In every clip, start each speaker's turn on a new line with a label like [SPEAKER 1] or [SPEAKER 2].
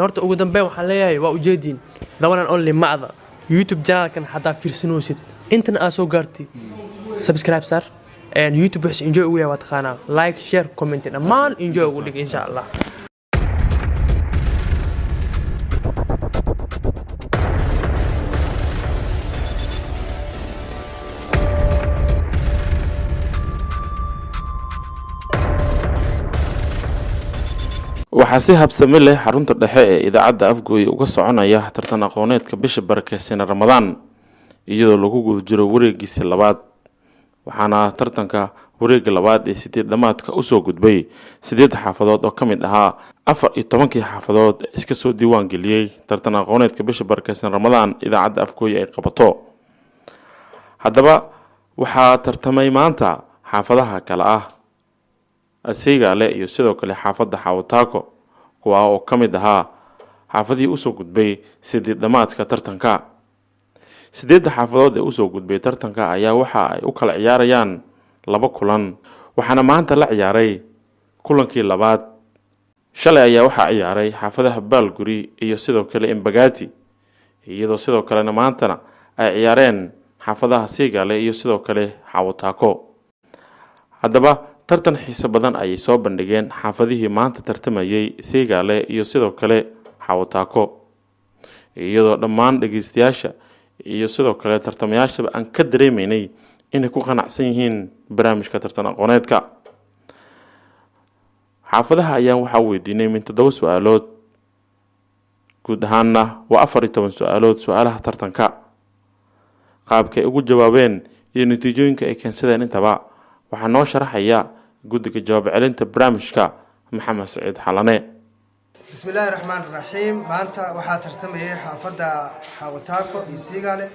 [SPEAKER 1] Horta ugu dambeyn waxaan leeyahay, waa ujeediin, the one and only Ma'da YouTube channelkan. Haddaa fiirsanoosid intana aa soo gaartay, subscribe saar. YouTube wuxuu enjoy ugu yahay waa taqaanaa, like, share, comment, dhammaan enjoy ugu dhig, insha Allah.
[SPEAKER 2] Waxaa si habsami leh xarunta dhexe ee idaacadda Afgooye uga soconaya tartan aqooneedka bisha barakeysan Ramadaan, iyadoo lagu guda jiro wareegiisii labaad. Waxaana tartanka wareegga labaad ee sideed dhamaadka usoo gudbay sideed xaafadood oo ka mid ahaa 14-kii xaafadood iska soo diiwaan geliyey tartan aqooneedka bisha barakeysan Ramadaan idaacadda Afgooye ay qabato. Haddaba waxaa tartamay maanta xaafadaha kale ah Asiigaale iyo sidoo kale xaafadda Xaawataako, kuwaa oo ka mid ahaa xaafadihii usoo gudbay sideed dhamaadka tartanka. Sideedda xaafadood ee usoo gudbay tartanka ayaa waxa ay u kala ciyaarayaan laba kulan, waxaana maanta la ciyaaray kulankii labaad. Shalay ayaa waxaa ciyaaray xaafadaha Baalguri iyo sidoo kale Embagati, iyadoo sidoo kalena maantana ay ciyaareen xaafadaha Siigaale iyo sidoo kale Xaawataako. Haddaba tartan xiiso badan ayay soo bandhigeen xaafadihii maanta tartamayay, Siigaale iyo sidoo kale Xaawataako, iyadoo dhammaan dhageystayaasha iyo sidoo kale tartamayaashaba aan ka dareemeynay inay ku qanacsan yihiin barnaamijka tartan aqooneedka. Xaafadaha ayaan waxaa weydiinay min toddoba su-aalood, guud ahaanna waa 14 su-aalood su-aalaha tartanka. Qaabka ay ugu jawaabeen iyo natiijooyinka ay keensadeen intaba waxaa noo sharaxaya guddiga jawaab celinta barnaamijka, Maxamed Saciid Xalane.
[SPEAKER 3] Bismi illaahi raxmaan raxiim. Maanta waxaa tartamayay xaafadda Xaawataako iyo Siigaale.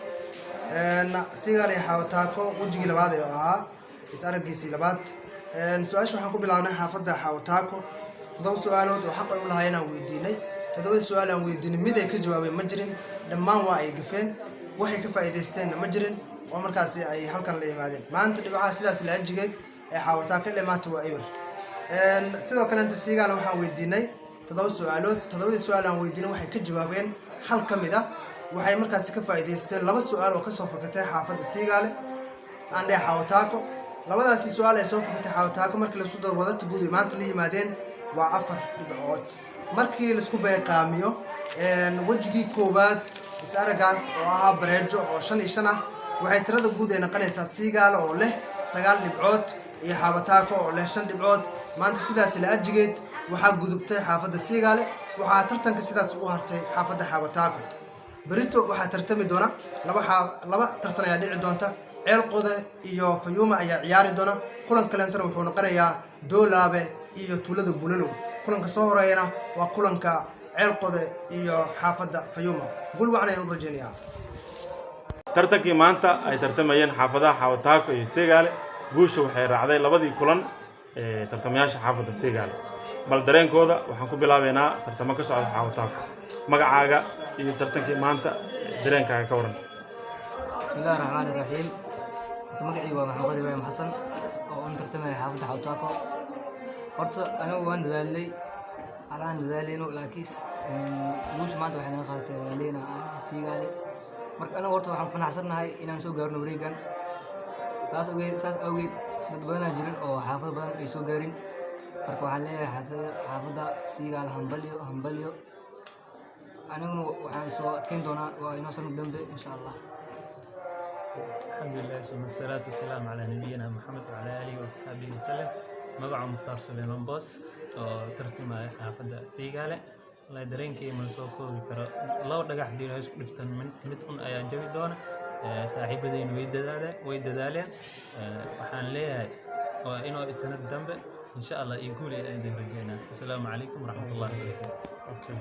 [SPEAKER 3] Siigaale iyo Xaawataako wejigii labaad ee ahaa is araggiisii labaad. Su-aasha waxaan ku bilaabnay xaafadda Xaawataako. Toddoba su-aalood oo xaq ay u lahaayeen aan weydiinay. Toddobada su-aal aan weydiinay mid ay ka jawaabeen ma jirin, dhammaan waa ay gafeen. Waxay ka faa'iidaysteenna ma jirin oo markaasi ay halkan la yimaadeen. Maanta dhibcaha sidaas la ajigeed ee Xaawataako ile maanta waa eber. Sidoo kalenta Siigaale waxaan weydiinay toddoba su-aalood. Toddobadii su-aal aan weydiinay waxay ka jawaabeen hal ka mid ah. Waxay markaasi ka faa'iidaysteen laba su-aal oo kasoo fakatay xaafadda Siigaale, aan dheh Xaawataako. Labadaasi su-aal ay soo fakatay Xaawataako markii laisku daro, wadata guud ay maanta la yimaadeen waa afar dhibcood. Markii laisku beeqaamiyo wejigii koowaad is aragaas oo ahaa bareejo oo 5 iyo 5 ah, waxay tirada guud ay noqonaysaa Siigaale oo leh sagaal dhibcood iyo Xaawataako oo leh shan dhibcood. Maanta sidaas la ajigeed waxaa gudubtay xaafadda Siigaale, waxaa tartanka sidaas u hartay xaafadda Xaawataako. Berito waxaa tartami doona laba tartan ayaa dhici doonta. Ceelqoda iyo Fayuuma ayaa ciyaari doona. Kulan kaleentana wuxuu noqonayaa Doolaabe iyo tuulada Bulalow. Kulanka soo horeeyana waa kulanka Ceelqode iyo xaafadda Fayuuma. Gul wacan ayaan u rajaynayaa.
[SPEAKER 2] Tartankii maanta ay tartamayeen xaafadaha Xaawataako iyo Siigaale, guusha waxay raacday labadii kulan ee tartamayaasha xaafadda Siigaale. Bal dareenkooda waxaan ku bilaabeynaa tartamo ka socda Xaawataako. Magacaaga iyo tartankii maanta dareenkaaga ka waran.
[SPEAKER 4] بسم الله الرحمن الرحيم. Magacaygu waa Maxamed Ibraahim Xasan oo un tartamaya xaafadda Xawtaako. Horta anigu waan dadaalay, alaan dadaalayno, laakiin guusha maanta waxay naga qaadatay walaaleyna Siigaale. Marka anigu horta waxaan fanaxsannahay inaan soo gaarno wareegan. Saas awgeed dad badanaa jirin oo xaafado badan ay soo gaarin. Marka waxaan leeyahay xaafadda Siigaale hambalyo, hambalyo. Aniguna waxaan soo adkeyn doonaa, waa inoo sanad dambe, insha Allah.
[SPEAKER 5] الحمد لله ثم الصلاة والسلام على نبينا محمد وعلى آله وأصحابه وسلم. Magaca Mukhtaar Suleyman Boos oo tartamaya xaafadda Siigaale. Wallahi dareenkay ma soo koobi karo. Laba dhagax hadii la isku dhiftan, mid un ayaa jabi doona. Saaxiibadeyna way dadaaleen. Waxaan leeyahay waa inoo sanad dambe, insha Allah, iyo guul ayaan idin rajeynaa. Wasalaamu calaykum waraxmatullahi wabarakaatu.
[SPEAKER 2] Okay.